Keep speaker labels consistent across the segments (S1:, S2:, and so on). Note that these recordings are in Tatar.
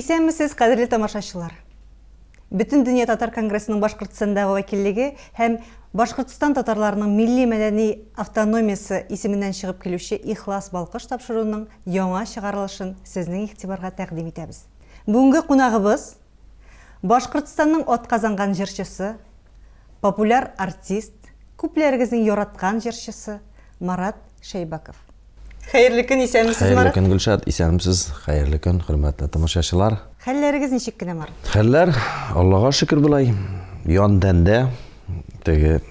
S1: Исәнмесез, кадерле тамашачылар! Бөтендөнья татар конгрессының Башкортстандагы вәкиллеге һәм Башкортстан татарларының милли-мәдәни автономиясе исеменнән чыгып килүче Ихлас балкыш тапшыруының яңа чыгарылышын сезнең игътибарга тәкъдим итәбез. Бүгенге кунагыбыз, Башкортстанның атказанган җырчысы, популяр артист, күпләрегезнең яраткан җырчысы Марат Шәйбаков. Хәерле көн, исәнмесез,
S2: Хәерле
S1: Марат.
S2: көн, Гөлшат, исәнмесез. Хәерле көн, хөрмәтле тамашачылар.
S1: Хәлләрегез ничек кенә, Марат?
S2: Хәлләр, Аллага шөкер болай. Ян тәндә теге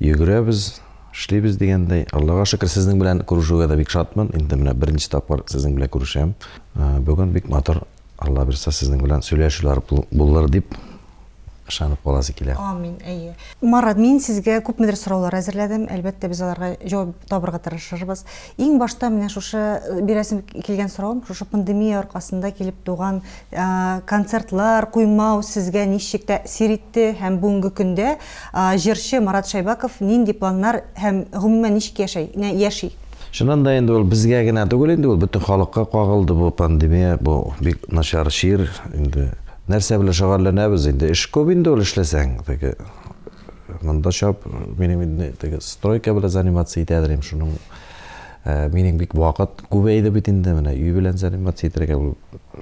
S2: йөгерәбез, эшлибез дигәндәй. Аллага шөкер, сезнең белән күрешүгә дә бик шатмын. Инде менә беренче тапкыр сезнең белән күрешәм. Бүген бик матур, Алла бирса, сезнең белән сөйләшүләр булыр дип ышанып каласы килә.
S1: Амин, әйе. Марат, мин сезгә күпмедер сораулар әзерләдем. Әлбәттә, без аларга җавап табырга тырышырбыз. Иң башта менә шушы э, бирәсем килгән соравым, шушы пандемия аркасында килеп туган э, концертлар куймау сезгә ничек тәэсир итте һәм бүгенге көндә э, җырчы Марат Шәйбаков нинди планнар һәм гомумән ничек яшәй, яши?
S2: Чыннан да инде ул безгә генә түгел инде ул бөтен халыкка кагылды бу пандемия, бу бик начар чир инде. Нәрсә белән шөгыльләнәбез инде? Эш күп инде ул эшләсәң. Теге монда чап, минем инде теге стройка белән заниматься итәдер инде шуның э, минем бик вакыт күбәйде бит инде менә өй белән заниматься итәргә ул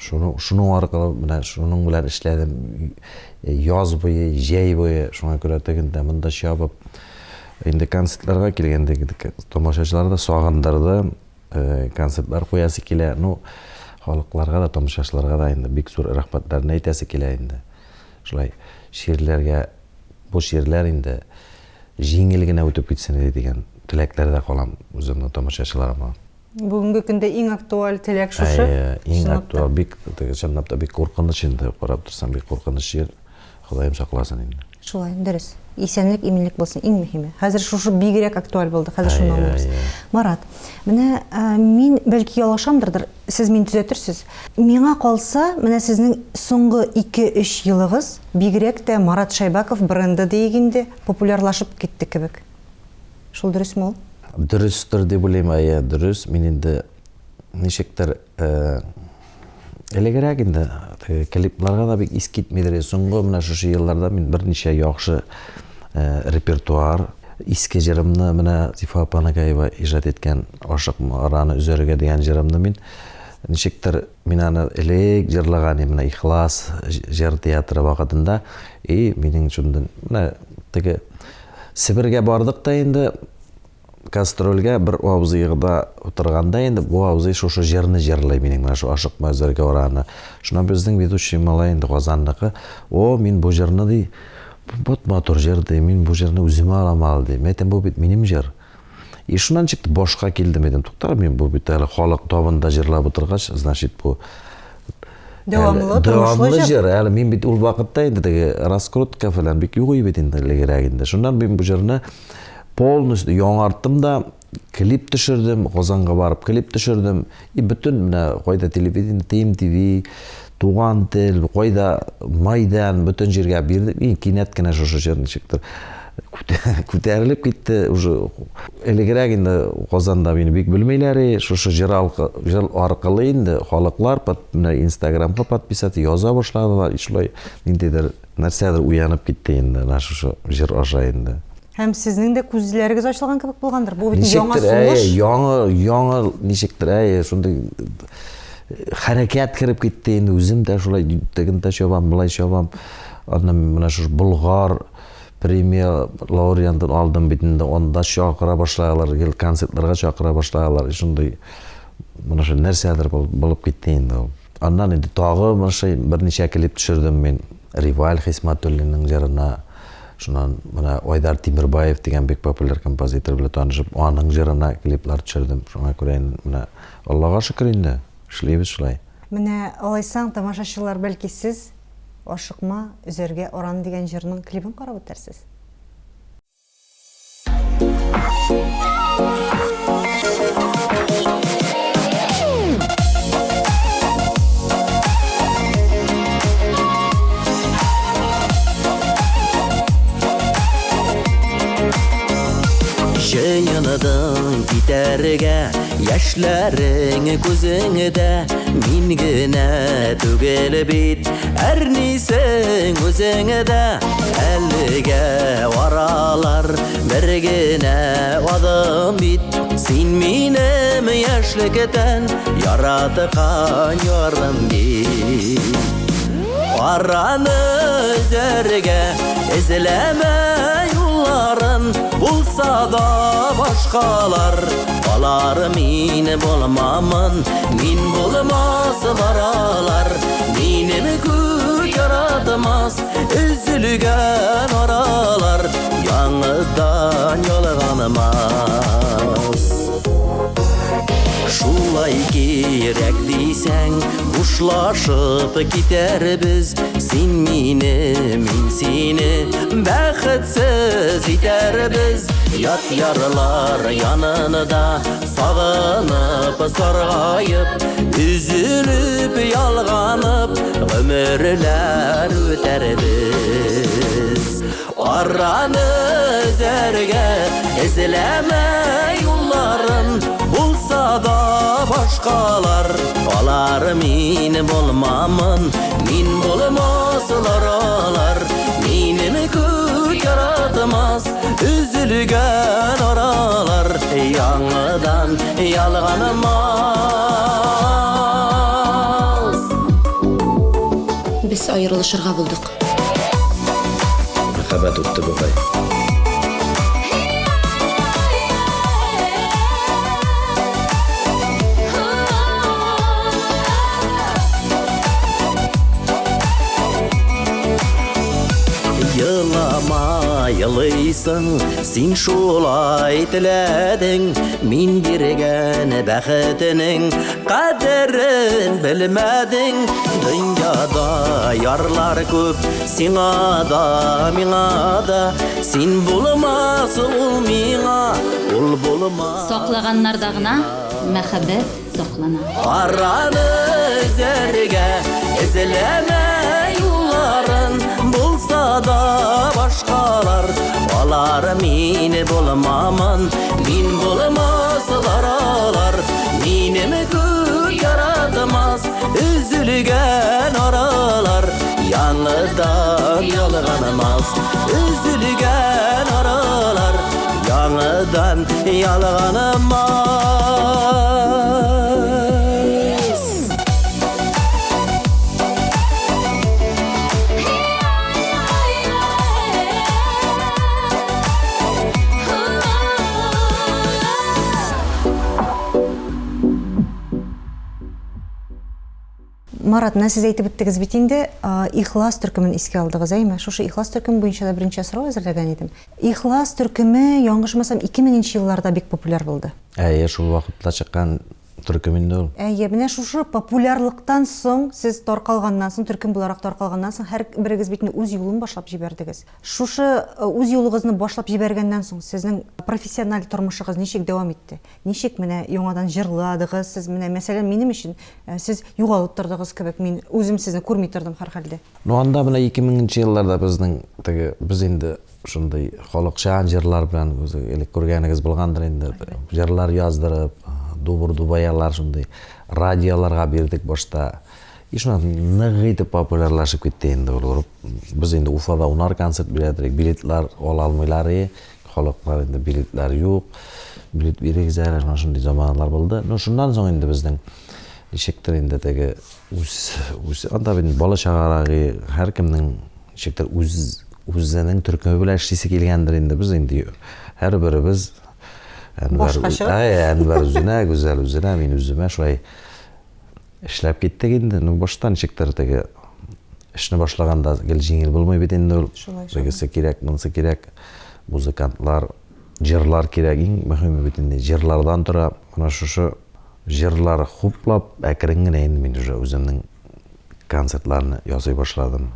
S2: шуны шуның аркылы менә шуның белән эшләдем яз буе, җәй буе, шуңа күрә тегендә монда чабып Инде концертларга килгәндә тамашачылар да сагындырды, э, концертлар куясы килә. Ну, халыкларга да, тамашачыларга да инде бик зур рәхмәтләрне әйтәсе килә инде. Шулай чирләргә, бу чирләр инде җиңел генә үтеп китсен иде дигән теләкләрдә калам үземнең тамашачыларыма.
S1: Бүгенге көндә иң актуаль теләк шушы.
S2: Әйе, иң актуаль, бик чынлап та бик куркыныч инде, карап торсаң, бик куркыныч чир. Ходаем сакласын инде.
S1: Шулай, дөрес. Исәнлек, иминлек булсын, иң мөһиме. Хәзер шушы бигрәк актуаль булды, хәзер шуны аңлыйбыз. Марат, менә мин бәлки ялгышамдырдыр, сез мине төзәтерсез. Миңа калса, менә сезнең соңгы 2-3 елыгыз, бигрәк тә Марат Шәйбаков бренды диек инде, популярлашып китте кебек. Шул дөресме ул?
S2: Дөрестер дип уйлыйм, әйе, дөрес. Мин инде ничектер элегрәк инде теге клипларга да бик ис китмидер. Соңгы менә шушы елларда мин берничә яхшы репертуар иске җырымны менә Зифа апа Нагаева иҗат иткән Ашыкма араны өзәргә дигән җырымны мин ничектер мин аны элек җырлаган идем менә Ихлас җыр театры вакытында и минем шунда менә теге Себергә бардык та инде, гастрольгә бер абзыйда утырганда инде бу абзый шушы җырны җырлый минем менә шу ашыкма өзәргә араны. Шуннан безнең ведущий малай инде Казанныкы, о, мин бу җырны ди, бот матур җыр ди, мин бу җырны үземә алам әле ди. Мин әйтәм, бу бит минем җыр. И шуннан чыкты, башка килде, мин әйтәм, тукта, мин бу бит әле халык табында җырлап утыргач, значит, бу
S1: Дәвамлы,
S2: тормышлы җыр. Әле мин бит ул вакытта инде теге раскрутка фәлән бик юк иде бит инде элегрәк инде. Шуннан мин бу җырны полностью яңарттым да, клип төшердем, Казанга барып клип төшердем. И бөтен менә кайда телевидение, ТМТВ, Туган тел, кайда Майдан, бөтен җиргә бирдем. И кинәт кенә шушы җыр ничектер күтәрелеп китте. Уже элегрәк инде Казанда мине бик белмиләр, шушы җыр җыр аркылы инде халыклар менә Инстаграмга подписаться яза башладылар. Шулай ниндидер нәрсәдер уянып китте инде менә шушы җыр аша инде.
S1: Һәм сезнең дә күзләрегез ачылган кебек булгандыр. Бу бит яңа сулыш.
S2: Яңа, яңа ничектер, әй, шундый хәрәкәт кереп китте инде. Үзем дә шулай тегендә чабам, болай чабам. Аннан менә шушы Болгар премия лауреатын алдым бит инде. Анда чакыра башладылар, гел концертларга чакыра башладылар. Шундый менә шул нәрсәдер булып китте инде ул. Аннан инде тагы менә шул берничә клип төшердем мин. Риваль Хисмәтуллинның җырына, шуннан менә Айдар Тимербаев дигән бик популяр композитор белән танышып, аның җырына клиплар төшердем. Шуңа күрә инде менә Аллага шөкер инде, эшлибез шулай.
S1: Менә алайсаң, тамашачылар, бәлки сез Ашыкма, өзәргә аран дигән җырның клибын карап үтәрсез.
S3: Җыеныдың китәргә, яшьләрең күзеңдә, Мин генә түгел бит, әрнисең үзеңдә. Әлегә аралар бер генә адым бит, Син минем яшьлектән яраткан ярым бит. Араны өзәргә эзләмә юлларын, Булса да башкалар, алар мин булмамын, Мин булмаслар алар, минем күк яратмас, Өзелгән аралар яңадан ялганмас. Шулай кирәк дисәң, хушлашып китәрбез. Син мине, мин сине бәхетсез итәрбез. Ят ярлар янында сагынып, саргаеп, өзелеп, ялганып, гомерләр үтәрбез. Араны өзәргә эзләмә юлларын, булса да башкалар, алар мин булмамын, мин булмаслар алар, минем күк яратмас, өзелгән аралар яңадан ялганмас.
S4: Без аерылышырга булдык.
S2: Мәхәббәт үтте бугай.
S3: Елама, елыйсың, син шулай теләдең, мин биргән бәхетнең кадерен белмәдең. Дөньяда ярлар күп, сиңа да, миңа да, син булмас ул миңа, ул булмас.
S4: Саклаганнарда гына мәхәббәт саклана.
S3: Араны өзәргә эзләмә юлларын, булса да башкалар, алар мин булмамын, мин булмаслар алар, минем күк яратмас, өзелгән аралар яңадан ялганмас, өзелгән аралар яңадан ялганмас.
S1: Марат, менә сез әйтеп үттегез бит инде, Ихлас төркемен искә алдыгыз, әйме? Шушы Ихлас төркеме буенча да берничә сорау әзерләгән идем. Ихлас төркеме, яңгышмасам, 2000 нче елларда бик популяр булды.
S2: Әйе, шул вакытта чыккан төркем инде ул.
S1: Әйе, менә шушы популярлыктан соң, сез таркалганнан соң, төркем буларак таркалганнан соң, һәрберегез бит инде үз юлын башлап җибәрдегез. Шушы үз юлыгызны башлап җибәргәннән соң, сезнең профессиональ тормышыгыз ничек дәвам итте? Ничек менә яңадан җырладыгыз сез? Менә, мәсәлән, минем өчен сез югалып тордыгыз кебек, мин үзем сезне күрми тордым һәрхәлдә.
S2: Ну, анда менә 2000 нче елларда безнең теге, без инде шундый халыкчан җырлар белән, үзе элек күргәнегез булгандыр инде, җырлар яздырып, дубыр-дубаялар шундый радиоларга бирдек башта. И шуннан нык итеп популярлашып китте инде ул. Без инде Уфада унар концерт бирә идек, билетлар ала алмыйлар и, халыклар инде билетлар юк, билет бирегез әле, менә шундый заманалар булды. Ну, шуннан соң инде безнең ничектер инде теге үз, үз, анда бит бала чагарак, һәркемнең ничектер үз, үзенең төркеме белән эшлисе килгәндер инде. Без инде һәрберебез Әнвәр,
S1: Башкача.
S2: Әй, Әнвәр үзенә, Гүзәл үзенә, мин үземә шулай эшләп киттек инде. Ну, башта ничектер теге эшне башлаганда гел җиңел булмый бит инде ул.
S1: Шулай, шулай.
S2: Тегесе кирәк, монысы кирәк. Музыкантлар, җырлар кирәк. Иң мөһиме бит инде җырлардан тора. Менә шушы җырлар хуплап, әкрен генә инде мин уже үземнең концертларны ясый башладым.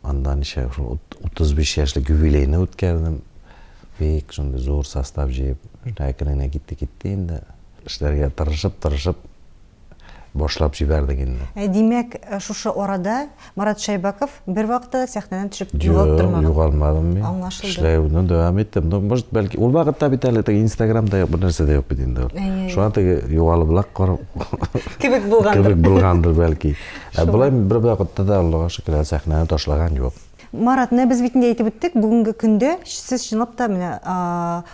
S2: Анда ничә, шул 35 яшьлек юбилейны үткәрдем. Бик шундый зур состав җыеп, әкрен генә китте-китте инде. Эшләргә тырышып-тырышып. башлап җибәрдек инде.
S1: Ә димәк, шушы арада Марат Шәйбаков бервакытта да сәхнәдән төшеп югалып
S2: Юк,
S1: тормаган.
S2: югалмадым мин.
S1: Аңлашылды.
S2: Эшләүне дәвам иттем. Ну, может, бәлки, ул вакытта бит әле теге Инстаграмда юк, бернәрсә дә юк бит инде ул.
S1: Әйе, әйе.
S2: Шуңа теге югалыбрак карап
S1: Кебек булгандыр.
S2: Кебек булгандыр, бәлки. Ә болай бер вакытта да, Аллага шөкер, әле сәхнәне ташлаган юк.
S1: Марат, менә без бит инде әйтеп үттек, бүгенге көндә сез чынлап та менә,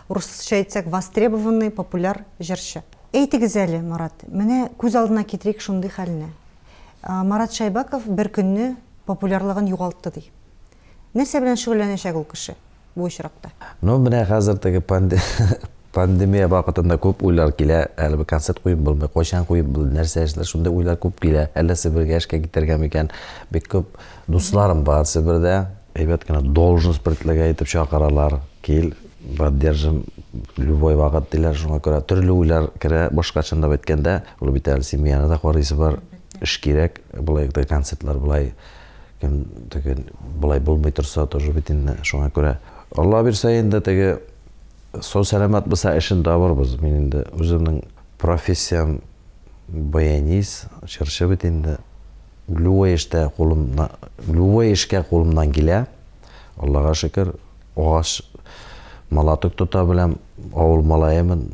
S1: урысча әйтсәк, востребованный, популяр җырчы. Әйтегез әле, Марат, менә күз алдына китерик шундый хәлне. Марат Шәйбаков бер көнне популярлыгын югалтты, ди. Нәрсә белән шөгыльләнәчәк ул кеше бу очракта?
S2: Ну, менә хәзер теге пандемия вакытында күп уйлар килә. Әле бер концерт куеп булмый, кайчан куеп булыр, нәрсә эшләр, шундый уйлар күп килә. Әллә Себергә эшкә китәргә микән? Бик күп дусларым бар Себердә. Әйбәт кенә должность предлагать итеп чакыралар. Кил, поддержим любой вакыт диләр. Шуңа күрә төрле уйлар керә башка, чынлап әйткәндә. Ул бит әле семьяны да карыйсы бар. Эш кирәк. Болай да концертлар болай кем теге болай булмый торса тоже бит инде. Шуңа күрә Алла бирсә инде теге сау сәламәт булса эшен табырбыз. Мин инде үземнең профессиям баянист, җырчы бит инде. Любой эштә кулымна, любой эшкә кулымнан килә. Аллага шөкер, агач молоток тота беләм, авыл малаемын.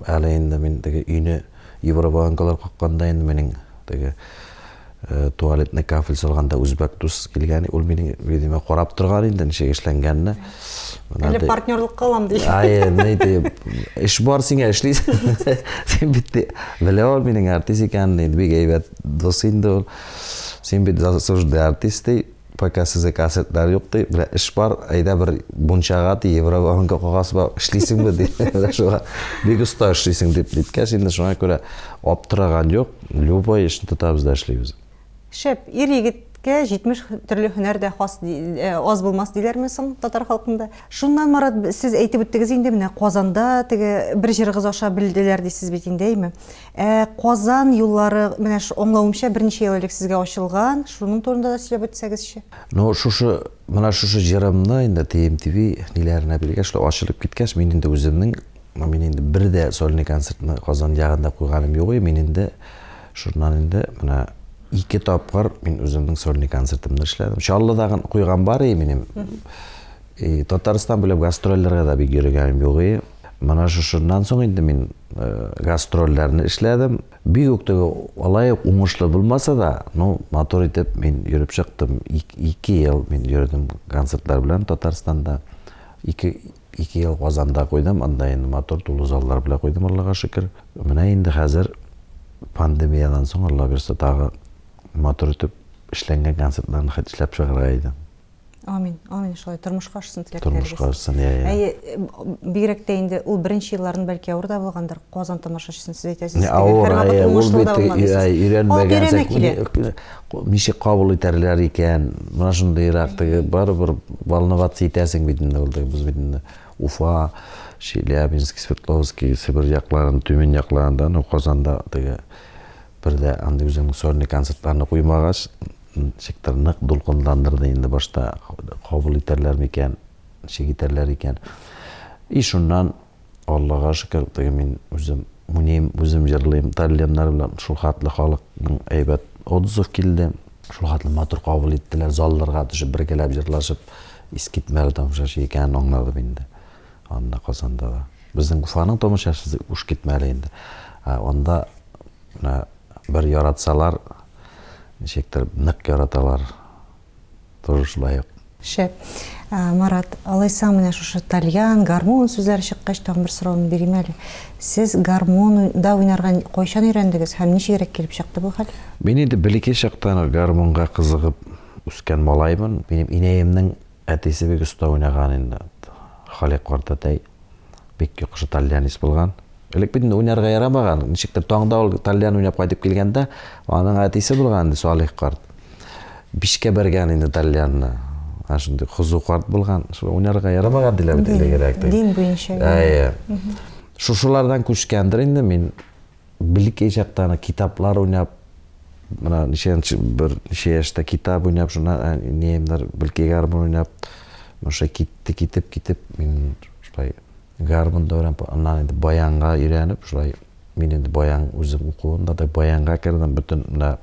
S2: Әле инде мин теге өйне евробанкалар какканда инде минем теге э, туалетны кафель салганда үзбәк дус килгән, ул минем видимо карап торган инде ничек эшләнгәнне.
S1: Әле партнерлыкка алам ди.
S2: Ай, ни ди, эш бар сиңа эшлисең. Син бит белә ул минем артист икәнне, бик әйбәт дус инде ул. Син бит заслуженный артист ди. Пока сездә концертлар юк ди, менә эш бар, әйдә бер мунчага ди, евробанкка кагасы бар, эшлисеңме ди. Менә шуңа бик оста эшлисең дип әйткәч, инде шуңа күрә аптыраган юк, любой эшне тотабыз да эшлибез.
S1: Шәп, ир-егеткә 70 төрле һөнәр дә хас, аз булмас диләрме соң татар халкында? Шуннан, Марат, сез әйтеп үттегез инде, менә Казанда теге бер җырыгыз аша белделәр дисез бит инде, әйме? Ә Казан юллары, менә аңлавымча, берничә ел элек сезгә ачылган, шуның турында да сөйләп үтсәгезче.
S2: Ну, шушы, менә шушы җырымны инде TMTV ниләренә биргәч, шулай ачылып киткәч, мин инде үземнең, мин инде бер дә сольный концертны Казан ягында куйганым юк иде, мин инде шуннан инде менә ике тапкыр мин үземнең сольный концертымны эшләдем. Чаллыда куйган бар иде минем. И Татарстан белән гастрольләргә дә бик йөргәнем юк иде. Менә шушыннан соң инде мин гастрольләрне эшләдем. Бик үк теге алай ук уңышлы булмаса да, ну, матур итеп мин йөреп чыктым. Ике ел мин йөрдем концертлар белән Татарстанда. Ике, ике ел Казанда куйдым, анда инде матур тулы заллар белән куйдым, Аллага шөкер. Менә инде хәзер пандемиядән соң, Алла бирсә, тагы матур итеп эшләнгән концертларны хәт эшләп чыгарга иде.
S1: Амин, амин, шулай тормышка ашсын теләкләрегез.
S2: Тормышка ашсын, иә, иә.
S1: Әйе, бигрәк тә инде ул беренче елларын бәлки авыр да булгандыр. Казан тамашачысын сез әйтәсез.
S2: Не, авыр, әйе, ул бит өйрәнмәгән, ничек кабул итәрләр икән, менә шундыйрак теге барыбер волноваться итәсең бит инде ул, без бит инде Уфа, Челябинск, Свердловский, Себер якларын, Төмән якларында, ну, Казанда теге бер дә андый үзеңнең сольный концертларны куймагач, Ничектер нык дулкынландырды инде башта, кабул итәрләр микән, ничек итәрләр икән. И шуннан, Аллага шөкер, теге мин үзем уйныйм, үзем җырлыйм, тальяннар белән шул хәтле халыкның әйбәт отзыв килде. Шул хәтле матур кабул иттеләр, залларга төшеп бергәләп җырлашып, искитмәле тамашачы икәнен аңладым инде. Анда Казанда да. Безнең Уфаның тамашачысы уш китмәле инде. Ә анда менә Бер яратсалар, ничектер нык яраталар. Тоже шулай ук.
S1: Шәп. Марат, алайса менә шушы тальян, гармун сүзләре чыккач, тагын бер сорауны бирим әле. Сез гармунда уйнарга кайчан өйрәндегез һәм ничегрәк килеп чыкты бу хәл?
S2: Мин инде бәләкәй чактан ук гармунга кызыгып үскән малаймын. Минем инәемнең әтисе бик оста уйнаган инде. Халикъ картәтәй. Бик яхшы тальянист булган. Элек бит инде уйнарга ярамаган. Ничектер таңда ул тальян уйнап кайтып килгәндә, аның әтисе булган инде Салих карт. Бишкә бәргән инде тальянны. Ә шундый кызу карт булган. Шул уйнарга ярамаган диләр бит элегрәк.
S1: Дин буенча.
S2: Әйе. Шушылардан күчкәндер инде мин бәләкәй чакта аны китаплар уйнап, менә ничәнче бер ничә яшьтә китап уйнап, шуннан әниемнәр бәлки гармун уйнап, шулай китте, китеп, китеп, мин шулай гармунда өйрәнеп, аннан инде баянга өйрәнеп, шулай. Мин инде баян үзем укуында да баянга кердем. Бөтен менә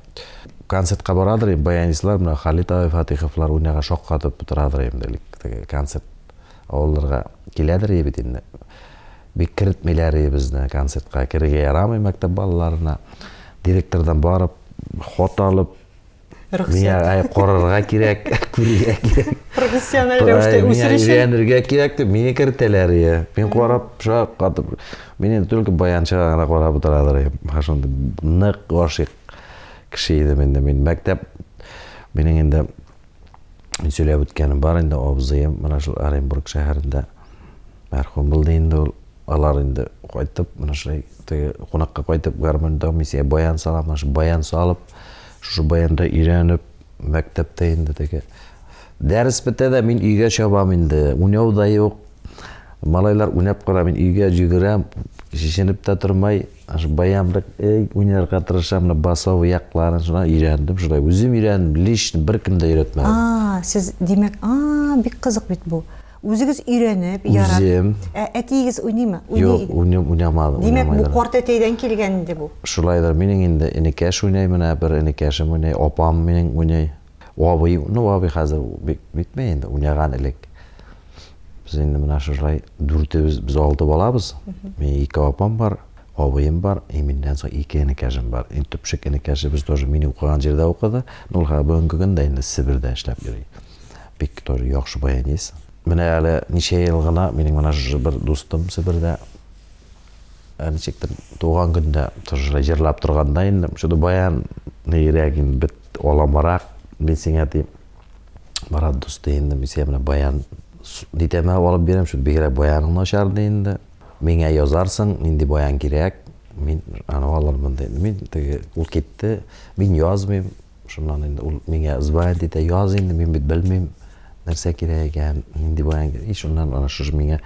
S2: концертка барадыр инде баянистлар, менә Халит абый Фатиховлар уйнага шаккатып утырадыр инде элек теге концерт авылларга киләдер бит инде. Бик кертмиләр безне концертка. Керергә ярамый мәктәп балаларына. Директордан барып, хат алып, Миңа ай карарга кирәк, күрергә кирәк.
S1: Профессиональ рәвештә үсер өчен.
S2: Өйрәнергә кирәк дип мине кертәләр я. Мин карап, шаккатып. Мин инде только баянчыга гына карап утырадыр идем. Шундый нык гашыйк кеше идем инде мин. Мәктәп минем инде мин сөйләп үткәнем бар инде, абзыем менә шул Оренбург шәһәрендә мәрхүм булды инде ул. Алар инде кайтып, менә шулай теге кунакка кайтып гармунда мин сиңа баян салам, менә шул баян салып, шушы баянда өйрәнеп, мәктәптә инде теге дәрес бетә дә мин өйгә чабам инде. Уйнау да юк. Малайлар уйнап кара, мин өйгә йөгерәм, чишенеп тә тормай, шул баян белән эй, уйнарга тырышам, менә басовый якларын шуннан өйрәндем, шулай үзем өйрәндем, лично беркем дә өйрәтмәде.
S1: А, сез, димәк, а, бик кызык бит бу. Үзегез өйрәнеп, ярат.
S2: Үзем.
S1: Ә әтиегез уйныймы?
S2: Уйный Юк, иде. уйный, уйнамады.
S1: Димәк, бу карт әтәйдән килгән инде бу.
S2: Шулайдыр. Минем инде энекәш уйный, менә бер энекәшем уйный, апам минем уйный. Абый, ну абый хәзер бик нитми инде, уйнаган элек. Без инде менә шулай дүртебез, без алты балабыз. Минем ике апам бар, абыем бар, и миннән соң ике энекәшем бар. Иң төпчек энекәшебез тоже мин укыган җирдә укыды. Ну, ул хәзер бүгенге көндә инде Себердә эшләп йөри. Бик тоже яхшы баянист. Менә әле ничә ел гына минем менә шушы бер дустым Себердә ничектер туган көндә тоже шулай җырлап торганда инде что-то баян нирәк инде бит аламарак мин сиңа дип Марат дусты инде мин сиңа менә баян нитәмә алып бирәм, что бигрәк баяның начар ди инде. Миңа язарсың, нинди баян кирәк, мин аны алырмын ди. Мин теге ул китте, мин язмыйм, Шуннан инде ул миңа звонить итә, яз инде, мин бит белмим, нәрсә кирәк икән, нинди баян кирәк. И шуннан ана шушы миңа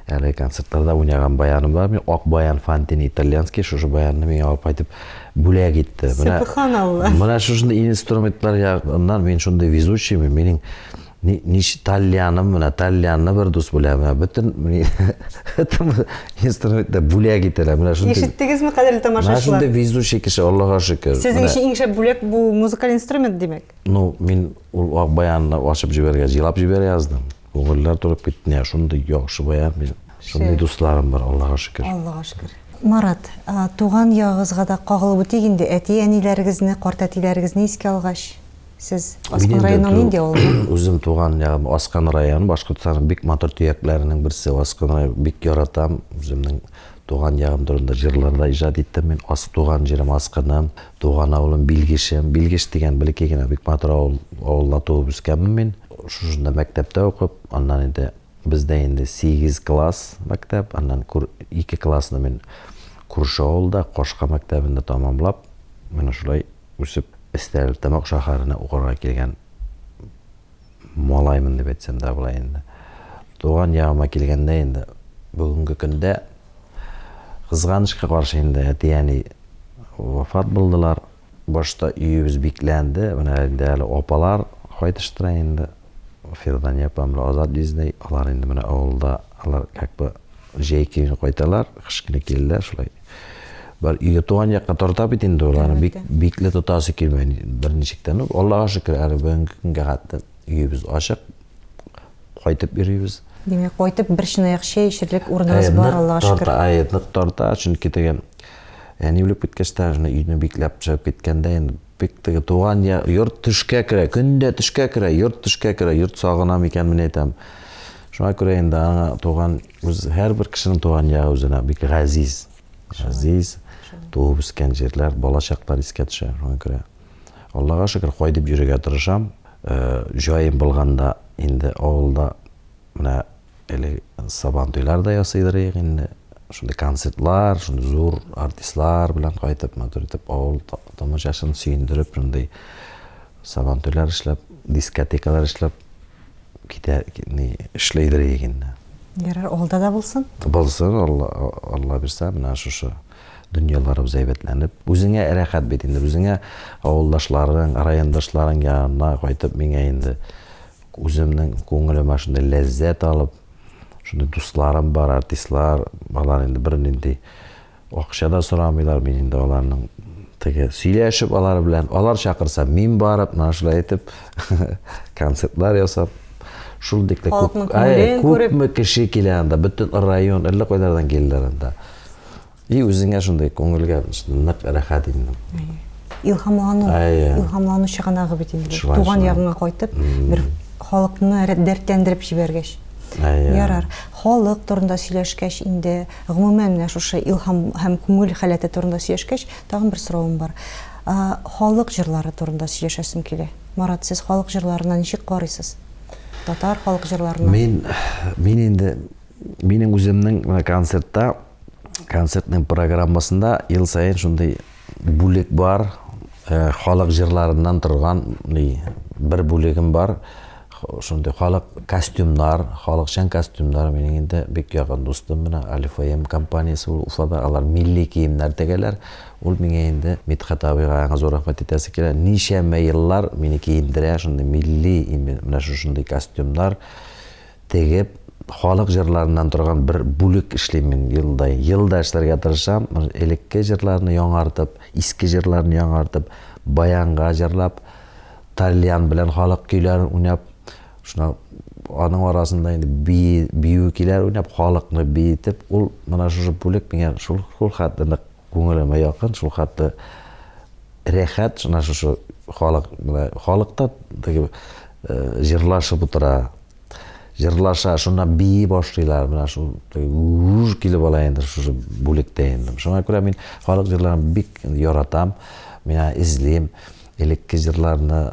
S2: әле концертларда уйнаган баяным бар, мин ак баян Фантини итальянский, шушы баянны миңа алып кайтып бүләк итте.
S1: Менә Сөбханалла.
S2: Менә шушындый инструментлар ягыннан мин шундый везучий, минем Нич тальяным, менә тальянны бер дус бүлә, менә бөтен бөтен инструментны бүләк итәләр. Менә
S1: шундый. Ишеттегезме, кадерле тамашачылар?
S2: Менә шундый везучий кеше, Аллага шөкер.
S1: Сезнең өчен иң шәп бүләк бу музыкаль инструмент, димәк?
S2: Ну, мин ул ак баянны ачып җибәргәч, елап җибәрә яздым. Күңелләр тулып китте. Менә шундый яхшы баян мин. Шундый дусларым бар, Аллага шөкер.
S1: Аллага шөкер. Марат, туган ягыгызга да кагылып үтик инде, әти-әниләрегезне, картәтиләрегезне искә алгач. Сез Аскын районының нинди авылыннан?
S2: Үзем туган ягым Аскын районы, Башкортстанның бик матур төякләренең берсе Аскын районы. Бик яратам. Үземнең туган ягым турында җырлар да иҗат иттем мин. Ас туган җирем Аскыным, туган авылым Билгешем. Билгеш дигән бәләкәй генә бик матур авыл, авылда туып үскәнмен мин. Шушында мәктәптә укып, аннан инде бездә инде 8 класс мәктәп, аннан 2 классны мин күрше авылда, Кашка мәктәбендә тамамлап, менә шулай Үсеп, Стәрлетамак шәһәренә укырга килгән малаймын дип әйтсәм дә була инде. Туган ягыма килгәндә инде бүгенге көндә кызганычка каршы инде әти-әни вафат булдылар. Башта өебез бикләнде, менә инде әле апалар кайтыштыра инде. Фирдания апам белән Азат җизнәй, алар инде менә авылда, алар как бы җәй көне кайталар, кыш көне киләләр шулай. Бар өйгә туган якка тарта бит инде ул, аны бик бикле тотасы килми берничек тә. Ну, Аллага шөкер, әле бүгенге көнгә хәтле өебез ачык. Кайтып йөрибез.
S1: Димәк, кайтып бер чынаяк чәй эчерлек урыныгыз бар, Аллага шөкер.
S2: Әй, нык тарта, чөнки теге әни үлеп киткәч тә, өйне бикләп чыгып киткәндә инде бик теге туган йорт төшкә керә, көндә төшкә керә, йорт төшкә керә, йорт сагынам икән, мин әйтәм. Шуңа күрә инде аңа туган үз һәрбер кешенең туган ягы үзенә бик газиз. Газиз, туып үскән җирләр, балачаклар искә төшә. Шуңа күрә Аллага шөкер, кайтып йөрергә тырышам. Җаем булганда инде авылда менә элек Сабантуйлар да ясыйдыр идек инде. Шундый концертлар, шундый зур артистлар белән кайтып, матур итеп авыл тамашачысын сөендереп, шундый Сабантуйлар эшләп, дискотекалар эшләп китә, ни, эшләйдер идек инде.
S1: Ярар, алда да булсын.
S2: Булсын, Алла, Алла бирсә, менә шушы дөньяларыбыз әйбәтләнеп, үзеңә рәхәт бит инде, үзеңә авылдашларың, райондашларың янына кайтып, миңа инде үземнең күңелемә шундый ләззәт алып, шундый дусларым бар, артистлар, алар инде бернинди Акча да сорамыйлар, мин инде аларның теге сөйләшеп алар белән, алар чакырса, мин барып, менә шулай итеп концертлар ясап, шул дикле күп, күпме кеше килә анда, бөтен район, әллә кайлардан киләләр анда. И үзеңә шундый күңелгә нык рәхәт инде.
S1: Илһамлану, илһамлану чыганагы бит инде. Туган ягыңа кайтып, бер халыкны дәртләндереп җибәргәч. Ярар. Халык турында сөйләшкәч инде, гомумән менә шушы илһам һәм күңел халәте турында сөйләшкәч, тагын бер соравым бар. Халык җырлары турында сөйләшәсем килә. Марат, сез халык җырларына ничек карыйсыз? Татар халык җырларына.
S2: Мин, мин инде минем үземнең менә концертта, концертның программасында ел саен шундый бүлек бар, э, халык җырларыннан торган ни, бер бүлегем бар. Шундый халык костюмнар, халыкчан костюмнар минем инде бик якын дустым менә Алифаем компаниясе ул Уфада, алар милли киемнәр тегәләр. Ул миңа инде Мидхәт абыйга аңа зур рәхмәт әйтәсе килә. Ничәмә еллар мине киендерә шундый милли менә шушындый костюмнар. Тегеп, халык җырларыннан торган бер бүлек эшлим мин елда. Елда эшләргә тырышам. Элекке җырларны яңартып, иске җырларны яңартып, баянга җырлап, тальян белән халык көйләрен уйнап, шуна аның арасында инде бии, бию көйләр уйнап, халыкны биетеп, ул менә шушы бүлек миңа шул, шул хәтле нык күңелемә якын, шул хәтле рәхәт, шуна шушы халык, менә халык та теге җырлашып утыра. Җырлаша, шуннан бии башлыйлар, менә шул гүж килеп ала инде шушы бүлектә инде. Шуңа күрә мин халык җырларын бик яратам, мин эзлим, элекке җырларны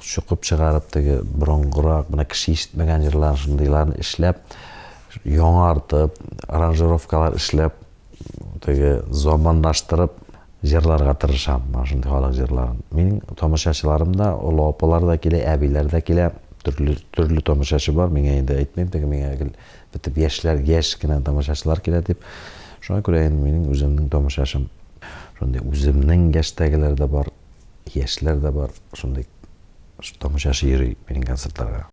S2: чокып чыгарып, теге борынгырак, менә кеше ишетмәгән җырлар, шундыйларны эшләп, яңартып, аранжировкалар эшләп, теге заманлаштырып җырларга тырышам, менә шундый халык җырларын. Минем тамашачыларым да, олы апалар да килә, әбиләр дә килә. Төрле, төрле тамашачы бар. Миңа инде әйтмим, теге миңа гел бөтеп яшьләр, яшь кенә тамашачылар килә дип. Шуңа күрә инде минем үземнең тамашачым шундый үземнең яшьтәгеләр дә бар, яшьләр дә бар, шундый тамашачы йөри минем концертларга.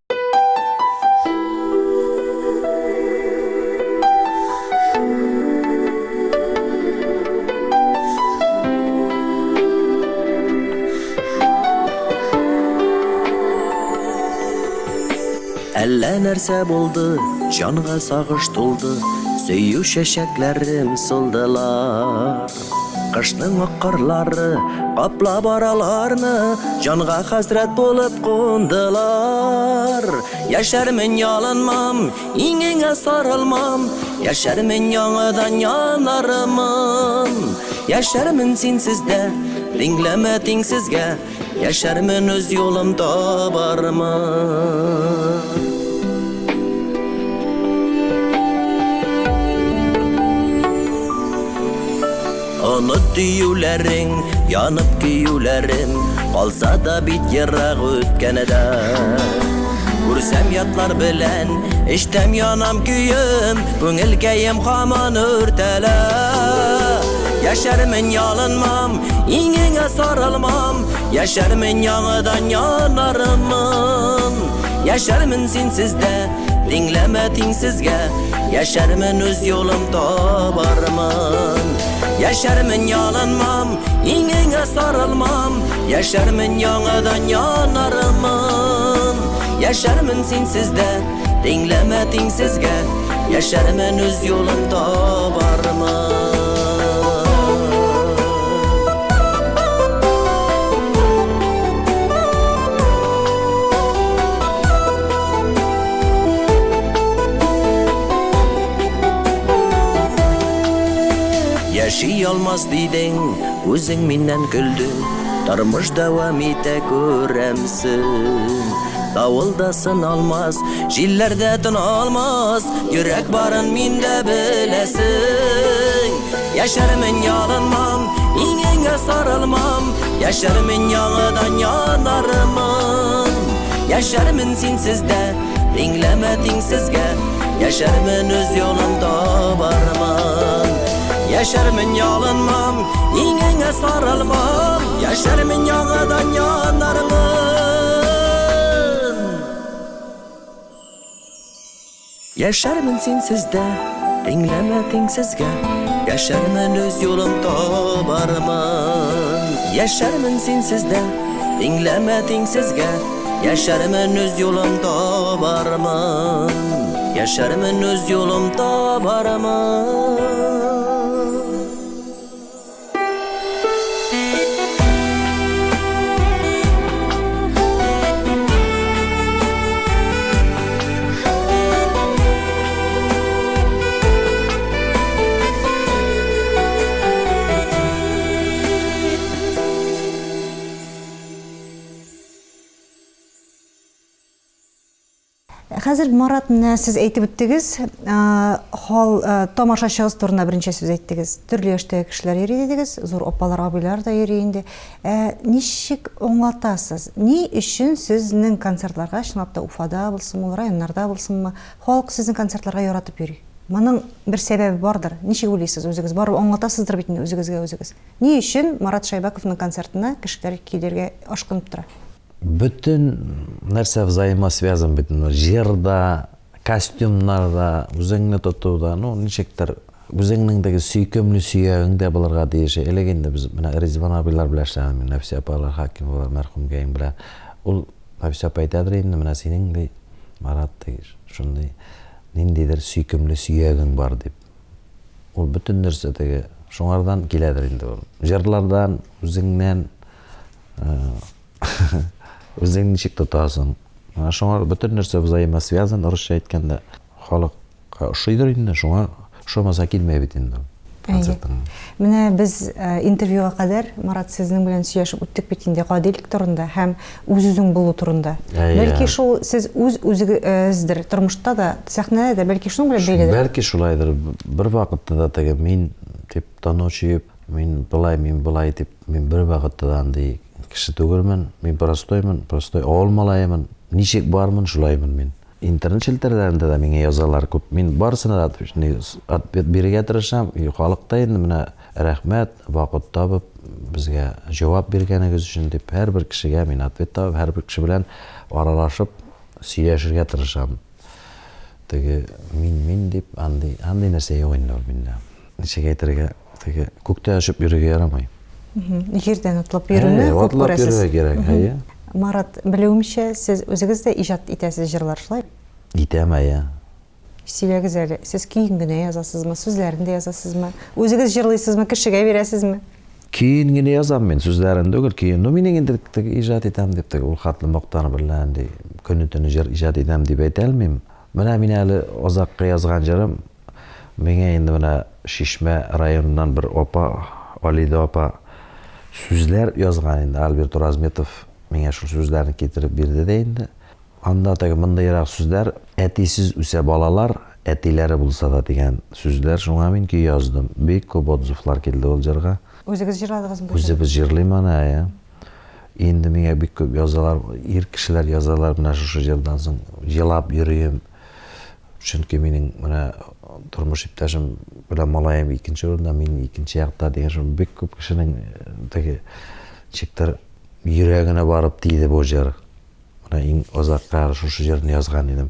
S3: Әллә нәрсә булды, җанга сагыш тулды, Сөю чәчәкләрем сулдылар. Кышның ак карлары каплап араларны, Җанга хәсрәт булып кундылар. Яшәрмен ялынмам, иңеңә сарылмам, Яшәрмен яңадан янармын. Яшәрмен синсез дә, тиңләмә тиңсезгә, Яшәрмен үз юлым табармын. Оныт диюләрең, янып көюләрем, Калса да бит ерак үткәндә. Күрсәм ятлар белән, эчтәм янам көем, Күңелкәем һаман үртәлә. Яшәрмен ялынмам, иңеңә сарылмам, Яшәрмен яңадан янармын. Яшәрмен синсез дә, тиңләмә тиңсезгә, Яшәрмен үз юлым табармын. Яшәрмен ялынмам, иңеңә сарылмам, Яшәрмен яңадан янармын. Яшәрмен синсез дә, тиңләмә тиңсезгә, Яшәрмен үз юлым табармын. Яши алмас дидең, үзең миннән көлдең, Тормыш дәвам итә күрәмсең. Давыл да сыналмас, җилләр дә тын алмас, Йөрәк барын миндә беләсең. Яшәрмен ялынмам, иңеңә сарылмам, Яшәрмен яңадан янармын. Яшәрмен синсез дә, тиңләмә тиңсезгә, Яшәрмен үз юлым табармын. Яшәрмен ялынмам, иңеңә сарылмам, Яшәрмен яңадан янармын. Яшәрмен синсез дә, тиңләмә тиңсезгә, Яшәрмен үз юлым табармын. Яшәрмен синсез дә, тиңләмә тиңсезгә. Яшәрмен үз юлым табармын. Яшәрмен үз юлым табармын.
S1: Хәзер, Марат, менә сез әйтеп үттегез, хал тамашачыгыз турында берничә сүз әйттегез. Төрле яшьтәге кешеләр йөри дидегез, зур апалар, абыйлар да йөри инде. Ә ничек аңлатасыз? Ни өчен сезнең концертларга, чынлап та Уфада булсынмы, ул районнарда булсынмы, халык сезнең концертларга яратып йөри? Моның бер сәбәбе бардыр. Ничек уйлыйсыз үзегез? Барыбер аңлатасыздыр бит инде үзегезгә үзегез. Ни өчен Марат Шәйбәковның концертына кешеләр килергә ашкынып тора?
S2: Бөтен нәрсә взаимосвязан бит инде. Җыр да, костюмнар да, үзеңне тоту да, ну, ничектер, үзеңнең теге сөйкемле сөягең дә булырга тиеш. Элек инде без менә Ризван абыйлар белән эшләдем мин, Нәфисә апалар Хакимовалар мәрхүмкәем белән. Ул Нәфисә апа әйтәдер инде, менә синең ди, Марат ди, шундый ниндидер сөйкемле сөягең бар дип. Ул бөтен нәрсә теге шуңардан киләдер инде ул. Җырлардан, үзеңнән. Үзең ничек тотасың? Менә шуңа бөтен нәрсә взаимосвязан, русча әйткәндә, халыкка ошыйдыр инде, шуңа ошамаса килмәй бит инде концертыңа.
S1: Менә без интервьюга кадәр, Марат, сезнең белән сөйләшеп үттек бит инде гадилек турында һәм үз-үзең булу турында. Бәлки шул сез үз-үзегездер тормышта да, сәхнәдә дә, бәлки шуның белән бәйледер?
S2: Бәлки шулайдыр. Бер вакытта да теге мин дип тану чөеп, мин болай, мин болай дип, мин бер вакытта да андый кеше түгелмен. Мин простоймын, простой авыл малаемын. Ничек бармын, шулаймын мин. Интернет челтәрләрендә дә миңа язалар күп. Мин барысына да ответ бирергә тырышам. И халык та инде менә рәхмәт, вакыт табып, безгә җавап биргәнегез өчен дип, һәрбер кешегә мин ответ табып, һәрбер кеше белән аралашып, сөйләшергә тырышам. Теге мин-мин дип, андый, андый нәрсә юк инде ул миндә. Ничек әйтергә, теге күктә очып йөрергә ярамый.
S1: Җирдән атлап йөрүне
S2: күп атлап күрәсез. Йөрергә кирәк, әйе.
S1: Марат, белүемчә, сез үзегез дә иҗат итәсез җырлар, шулай?
S2: Итәм, әйе.
S1: Сөйләгез әле, сез көен генә язасызмы, сүзләрен дә язасызмы? Үзегез җырлыйсызмы, кешегә бирәсезме?
S2: Көен генә язам мин, сүзләрен түгел, көен. Ну, минең инде теге иҗат итәм дип, теге ул хәтле мактанып әллә нинди көне-төне җыр иҗат итәм дип әйтә алмыйм. Менә мин әле азаккы язган җырым, миңа инде менә Чишмә районыннан бер апа, Алидә апа сүзләр язган инде, Альберт Уразметов миңа шул сүзләрне китереп бирде дә инде. Анда теге мондыйрак сүзләр, әтисез үсә балалар, әтиләре булса да дигән сүзләр, шуңа мин көй яздым. Бик күп отзывлар килде ул җырга.
S1: Үзегез җырладыгызмы
S2: бу җырны? Үзебез җырлыйм аны, әйе. Инде миңа бик күп язалар, ир кешеләр язалар, менә шушы җырдан соң елап йөрим. Чөнки минем менә тормыш иптәшем белән малаем икенче урында, мин икенче якта дигән шул бик күп кешенең теге ничектер йөрәгенә барып тиде бу җыр. Менә иң азакка шушы җырны язган идем.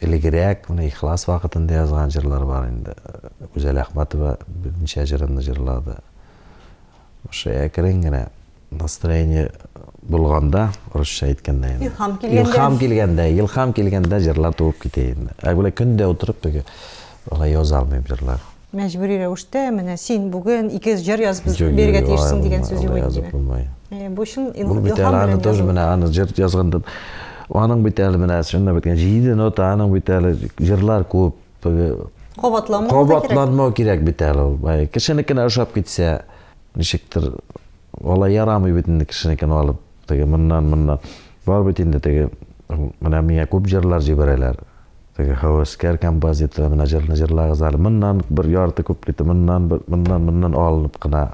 S2: Элегрәк, менә Ихлас вакытында язган җырлар бар инде. Гүзәл Әхмәтова берничә җырымны җырлады. Шушы әкрен генә настроение булганда, русча әйткәндә инде.
S1: Илһам килгәндә.
S2: Илһам килгәндә, илһам килгәндә җырлар туып китә инде. Ә болай көндә утырып теге алай яза алмыйм җырлар.
S1: Мәҗбүри рәвештә менә син бүген ике җыр язып бирергә тиешсең дигән сүз юк
S2: инде. Язып булмый.
S1: Бу чын илһам белән
S2: аны тоже менә аны җыр язганда аның бит әле менә чынлап әйткән җиде нота, аның бит әле җырлар күп.
S1: Кабатланмау
S2: кабатланмау кирәк бит әле ул. Кешенекенә ошап китсә, ничектер алай ярамый бит инде кешенекен алып, теге моннан моннан. Бар бит инде теге менә миңа күп җырлар җибәрәләр. Теге һәвәскәр композитор, менә җырны җырлагыз әле. Моннан бер ярты куплеты, моннан бер, моннан моннан алынып кына.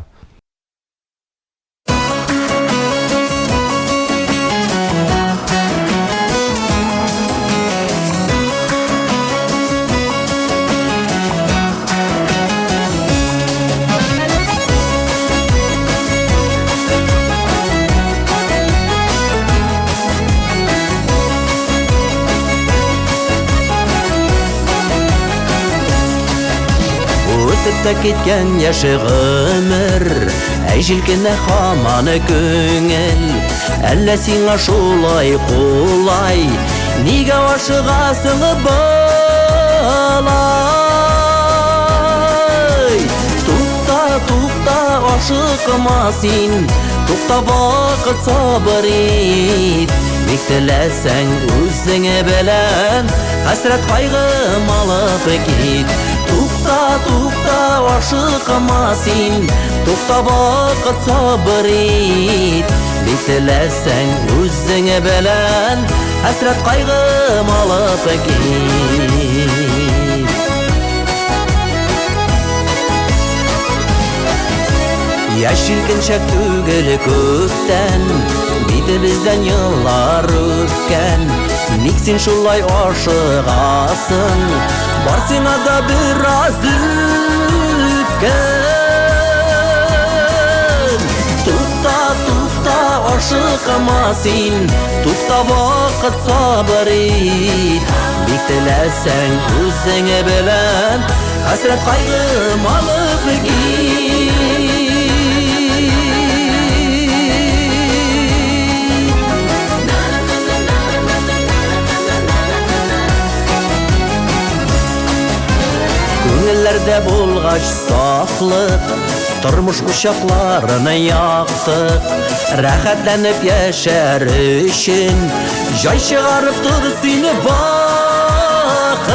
S3: Үтеп Узып та киткән яшь гомер, Әй җилкенә һаман күңел. Әллә сиңа шулай кулай, Нигә ашыгасың болай? Тукта, тукта, ашыкма син, Тукта вакыт сабыр ит. Бик теләсәң үзеңе белән Хәсрәт кайгым алып кит. Тукта, тукта, ашыкма син, Тукта вакыт сабыр ит. Бик теләсәң үзеңе белән Хәсрәт кайгым алып кит. Яшь җилкенчәк түгел күптән, Битебездән еллар үткән. Ник син шулай ашыгасың? Бар сиңа да бераз үткән. Тукта, тукта, ашыкма син, Тукта вакыт сабыр ит. Бик теләсәң үзеңе белән Хәсрәт кайгым алып кит. Күңелләрдә булгач сафлык, Тормыш учакларын яктык. Рәхәтләнеп яшәр өчен Җай чыгарып тор син вакыт.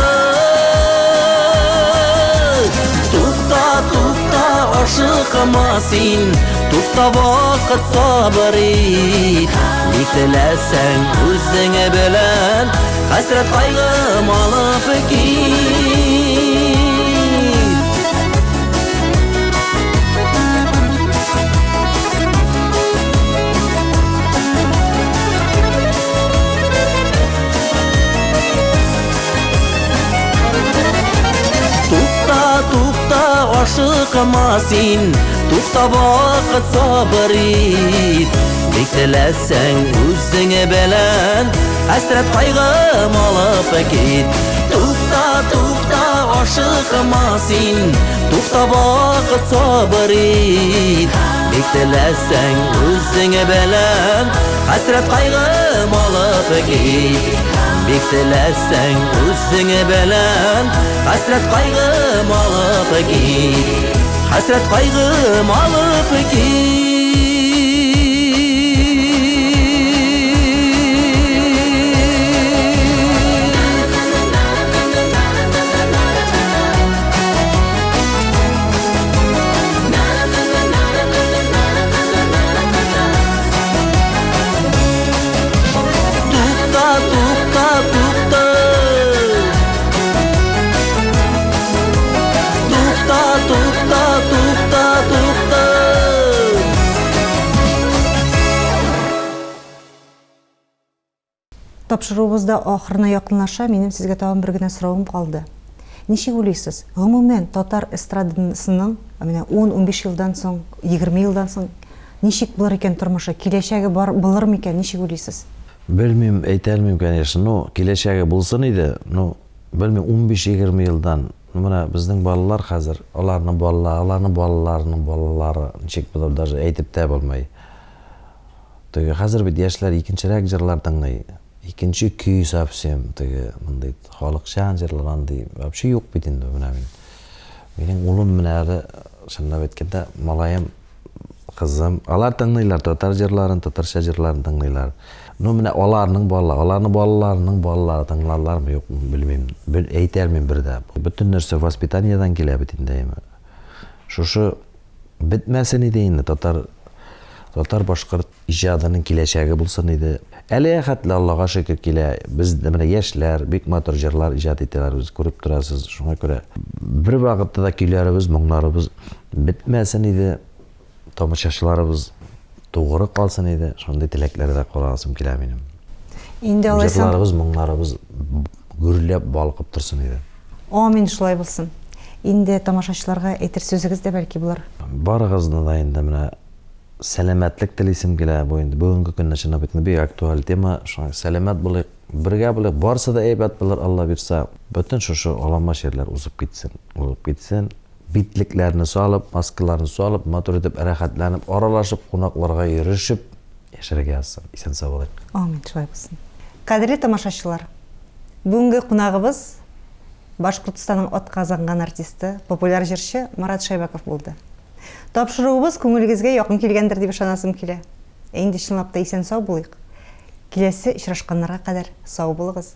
S3: Тукта, тукта, ашыкма син, Тукта вакыт сабыр ит. Бик теләсәң үзеңе белән Хәсрәт кайгым алып кит. Тукта, тукта, ашыкма син, Тукта вакыт сабыр ит. Бик теләсәң үзеңе белән Хәсрәт кайгым алып кит. Тукта, тукта, ашыкма син, Тукта вакыт сабыр ит. Бик теләсәң үзеңе белән Хәсрәт кайгым алып кит. Бик теләсәң үзеңе белән Хәсрәт кайгым алып кит. Хәсрәт кайгым алып кит. Тукта, тукта, тукта. Тукта, тукта, тукта, тукта.
S1: Тапшыруыбыз да ахырына якынлаша, минем сезгә тагын бер генә соравым калды. Ничек уйлыйсыз, гомумән, татар эстрадасының менә 10-15 елдан соң, 20 елдан соң ничек булыр икән тормышы, киләчәге бар булыр микән, ничек уйлыйсыз?
S2: Белмим, әйтә алмыйм, конечно. Ну, киләчәге булсын иде. Ну, белмим, 15-20 елдан. Ну, менә безнең балалар хәзер, аларның балалары, аларның балаларының балалары ничек булыр, даже әйтеп тә булмый. Теге хәзер бит яшьләр икенчерәк җырлар тыңлый. Икенче көй совсем теге мондый халыкчан җырлар андый вообще юк бит инде менә мин. Минем улым менә әле чынлап әйткәндә малаем, кызым, алар тыңлыйлар татар җырларын, татарча җырларын тыңлыйлар. Ну менә аларның балалары, аларның балаларының балалары тыңларлармы, юкмы, белмим. Бел, әйтә алмыйм бер дә. Бөтен нәрсә воспитаниедән килә бит инде. Шушы бетмәсен иде инде татар татар-башкорт иҗадының киләчәге булсын иде. Әлегә хәтле Аллага шөкер килә. Без дә менә яшьләр бик матур җырлар иҗат итәләр, үз күреп торасыз. Шуңа күрә бер вакытта да көйләребез, моңнарыбыз бетмәсен иде. Тамашачыларыбыз тугры калсын иде. Шундый теләкләрдә каласым килә минем.
S1: Инде алайса.
S2: Җырларыбыз, моңнарыбыз гөрләп балкып торсын иде.
S1: Амин, шулай булсын. Инде тамашачыларга әйтер сүзегез дә бәлки булыр.
S2: Барыгызны да инде менә сәламәтлек телисем килә. Бу инде бүгенге көнне чынлап әйткәндә бик актуаль тема. Шуңа сәламәт булыйк, бергә булыйк, барысы да әйбәт булыр, Алла бирса. Бөтен шушы алама чирләр узып китсен, узып китсен. Битлекләрне салып, маскаларны салып, матур итеп, рәхәтләнеп, аралашып, кунакларга йөрешеп яшәргә язсын. Исән-сау булыйк.
S1: Амин, шулай булсын. Кадерле тамашачылар, бүгенге кунагыбыз Башкортстанның атказанган артисты, популяр җырчы Марат Шәйбәков булды. Тапшыруыбыз күңелегезгә якын килгәндер дип ышанасым килә. Ә инде чынлап та исән-сау булыйк. Киләсе очрашканнарга кадәр сау булыгыз.